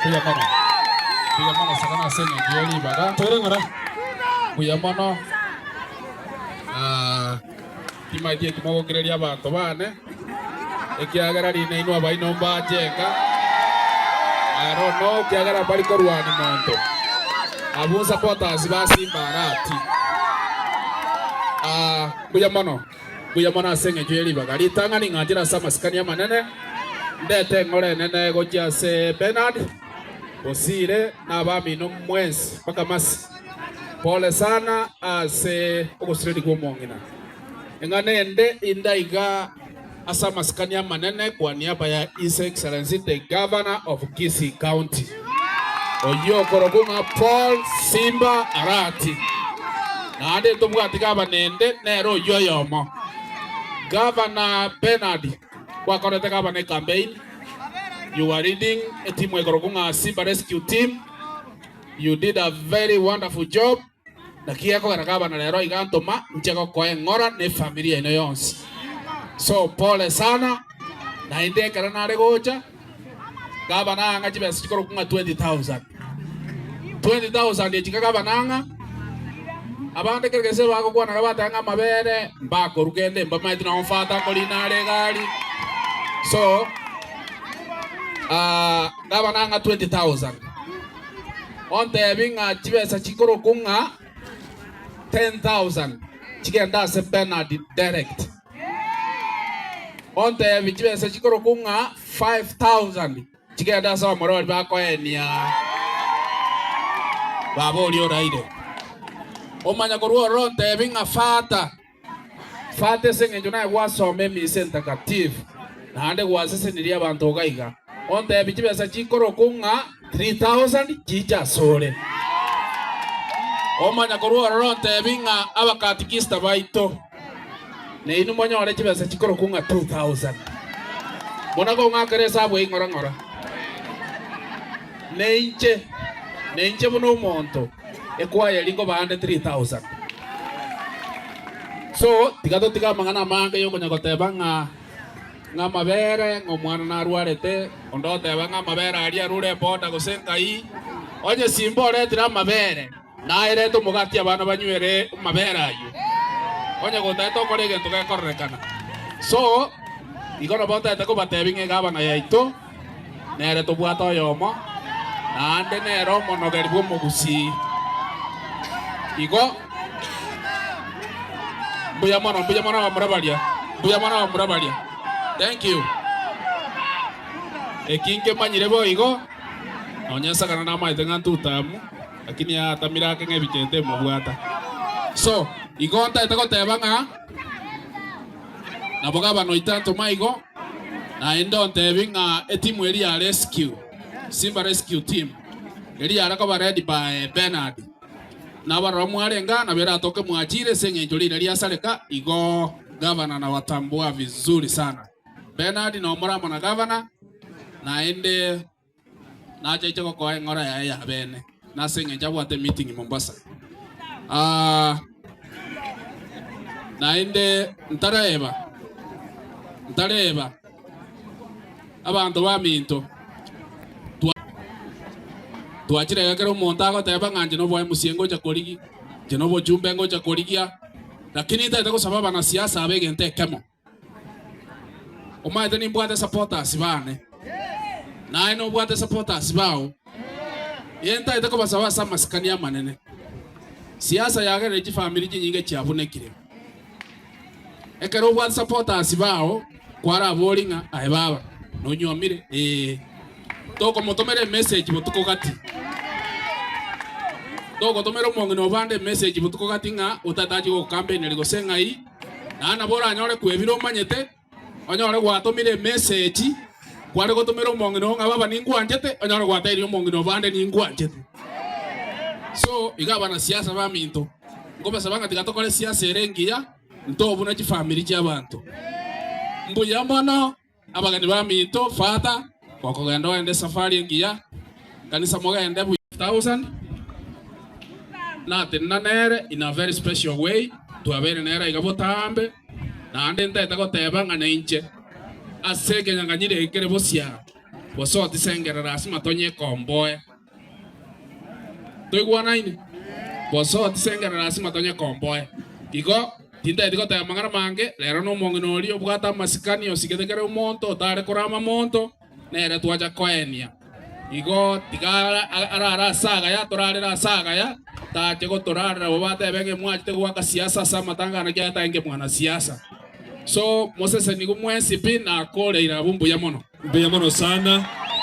Mbuya mono. Mbuya mono sakana ase eng'encho ye ribaga. Toire ng'ora. Mbuya mono. Ah, timaeti eki mogokereria abanto bane, ekiagera rina inwe abaino mbache enka. I don't know ekiagera mbari korwani monto. Abwo supporters ba Simba Arati. Ah, mbuya mono. Mbuya mono ase engencho ye ribaga. Ritang'ani ng'anchire ase amasikani amanene, ndete eng'ora enene gochia ase Bernard, Bosire, na abamino mwensi mpaka Masi. Pole sana ase ogosireri kw'omong'ina. Eng'ana ende inde iga ase amasikani amanene kwa niaba ya His Excellency the Governor of Kisii County, oyio okorokwa ng'a Paul Simba Arati. Naende ntobwati gavana ende nere oyio oyomo. Gavana Bernard, gwakorete gavana ecampaign, you were leading etimu ekorokwa ng'a Simba Rescue Team, you did a very wonderful job. Naki gekogera gavana rero iga ntoma inche gokoa eng'ora na efamiri yaino yonsi. So pole sana, naende ekero nare gocha, gavana ang'a chibesa chikorokwa ng'a 20,000. 20,000 echi ka gavana ang'a, abande kera gese bagokwana iga bateba ng'a amabere mbakorwa kende mbamaeti nabo mfata nkorina are egari. So, gavana ang'a 20,000. Ontebi ng'a chibesa chikorokwa ng'a 10,000 chigende ase Bernard direct. Ontebi chibesa chikorokwa ng'a 5,000 chigende ase abamorori bakoenia baba oria oraire. Omanya korwa ororo ontebi ng'a fata Fata ase engencho naye gwasoma emisa entakatifu, naende gwasesenirie abanto iga iga. Ontebi chibesa chikorokwa ng'a 3000 chiche asore. Omanya korwa ororo ontebi ng'a abakatikista baito nainwe monyore chibesa chikorokwa ng'a 2000. Buna kong'akera esabu eyio ng'ora ng'ora. Nainche, nainche buna omonto. Ekwaya eria nkobaa 3000. So tiga totige amang'ana amange yokonya goteba ng'a ng'a amabere ng'a omwana narwarete, onde oteba ng'a amabere aria arure eboda gose nkai. Onye simba oretire amabere, naerete omogati abana banywere amabere ayio. Onye gotagete okore egento gekororekana. So, igo nabo ntagete kobatebia ng'a egavana yaito. Nere tobwate oyomo, naende nere omonogeri bw'omogusii. Igo mbuya mono, mbuya mono abamura baria, mbuya mono abamura baria. Thank you. Eki nkemanyire boigo, nonya nsakana namaete ng'a ntutamu, lakini yatamire ake ng'a ebichente emobwata. So, igo ntaete goteba ng'a nabo gavana oito antoma igo, Naende ontebi ng'a etimu eria ya Rescue, Simba Rescue Team, eria yare koba led by Bernard, nabarora mwarenge aa nabo eratoke mwachire ase eng'encho riria riasareka igo Gavana nawatambua vizuri sana. Bernard nomore amo na Gavana, naende Nachaiche gokoa eng'ora yaye ya bene, na ase engencho abwate emeeting Mombasa. Ah, naende ntareba, ntareba abanto baminto twa twachire iga kera omonto agoteba ng'a inche noboe MCA ngocha korigia, inche nobochumbe ngocha korigia, lakini ntagete gosaba abanasiasa aba egento ekemo. Omanyete nimbwate supporters bane, naye nobwate supporters bao. Ee ntagete kobasaba ase amasikani amanene. Siasa yagerire chifamiri chinyinge chiabunekire. Ekero obwate supporters bao, kwarabori ng'a aye baba nonywomire? Ee. Tokomotomera emessage botuko gati. Togotomera omong'ina obande emessage botuko gati ng'a otatachi gogokampeneria gose ng'ai. Naende nabo oranyore kwebira omanyete, onyore gwatomire emeseji, kware gotomera omong'ina oo ng'a baba ningwanchete, onyore gwatairie omong'ina obande ningwanchete. So, iga abanasiasa baminto, nkobasaba ng'a tiga tokore siasa ere engiya, ntobuna chifamiri chi'abanto. Mbuya mono. Abageni baminto, Father, gokogenda ogende esafari engiya, kanisa mogende buya. 1000 natenena nere in a very special way, twabeire nere aiga botambe, naende ntaete goteba ng'a nainche ase ekenyang'anyiro eke kere bosiara. Gose otisengerera lasima tonyekomboe. Toigwanaine? Gose otisengerera lasima tonyekomboe. Igo tintageti goteba amang'ana mange, rero nomong'ina oria obwate amasikani osigete kera omonto, otare korama monto, nere twacha koenia. Igo tiga arare ase agaya, torarere ase agaya, tache gotorarera bobe atebe ng'a mwachete goaka siasa ase amatanga naki aye mwanasiasa. So mosesenigwe mwensi pi nakoreire abwo mbuya mono. Mbuya mono sana.